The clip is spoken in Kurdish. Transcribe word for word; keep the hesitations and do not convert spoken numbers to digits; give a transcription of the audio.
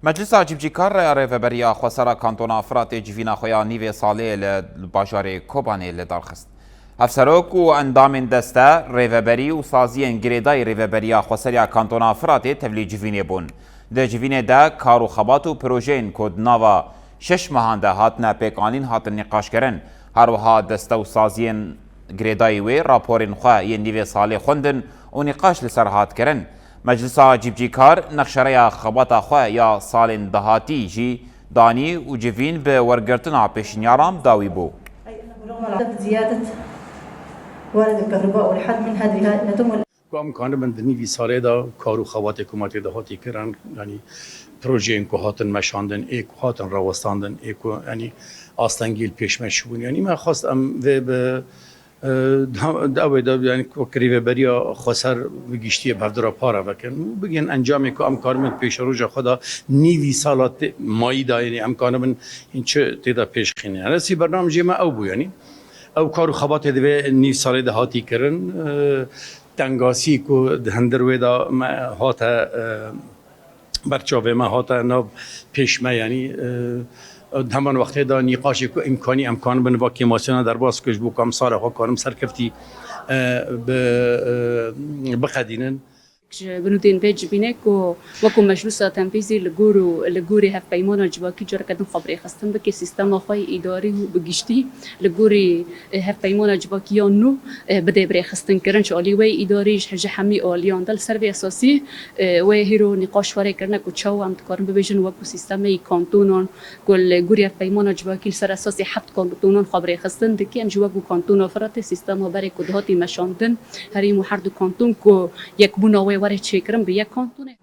Meclisa Cîbicîkar Rêveberiya Xwesera Kantona Firatê civîna xwe ya nîvê salê li bajarê Kobanê li dar xist. Hevserok û endamên deste, rêveberî û saziyên girêdayî Rêveberiya Xweseriya Kantona Firatê tevlî civînê bûn. Di civînê de kar û xebat û projeyên ku di nava şeş mehan de hatine pêkanîn hatin nîqaşkirin. Her wiha deste û saziyên girêdayî wê raporên xwe yên nîvê salê xwendin û nîqaş li ser hat kirin. Meclisa Cîbicîkar nexşereya xebata xwe ya salên dahatî jî danî û civîn bi wergirtina pêşnyaran dawî bû. بزيادة ورد الكهرباء والحد من هذه النتم. Ku em kanibin di nîvî salê de kar û xebatê ku me tê de hatî kirin, yanî projeyên ku hatin meşandin, ê ku hatin rawestandin, ê ku yanî astengî li pêş me çûbûn. Yanî me xwest em vê bi, e, di ew ê de, yanî wek rêveberiya xweser bi giştiyê bi hevdira para vekin û bigihên encamê ku em karibin pêşeroja xwe de nîvî sala tê, mayî de, yanî em kanibin hîn çi tê de pêş xînin. Resî bernamejê me ew bû, yanî ew kar û xebatê di vê nîv salê de hatî kirin. E, tengasî ku di hundir wê de me hate, e, ber çavê me hate nav pêş me, yanî, e, di heman wextê de nîqaşê ku îmkanî em kanibin va kêmasiyana derbas ku ji bo ku em sala xwe kanin serkeftî, e, bi, e, biqedînin. Ji binûdên vê civînê ku wekû meclûsa tenfîzî li gor û li gorî hevpeymana civakî careke din xwe bi rêxistin bike, sîstema xwe yê îdarî û bi giştî li gorî, e, hevpeymana civakî ya nû, e, bide bi rêxistin kirin. Ji alî wê îdarî ji hemî aliyan de li ser vê esasî, e, wê hîro nîqaş were kirine ku çawa em dikarin bibêjin wekû sîstemê yî kantonan ku li gorî hevpeymana civakî li ser esasî heft kantonan xwe bi rêxistin dike. Em jî wekû kantona Firatê sîstema berê ku dihatî meşandin, herîm û her du kanton ku yekbûna wê were çêkirin bi yek kantonê.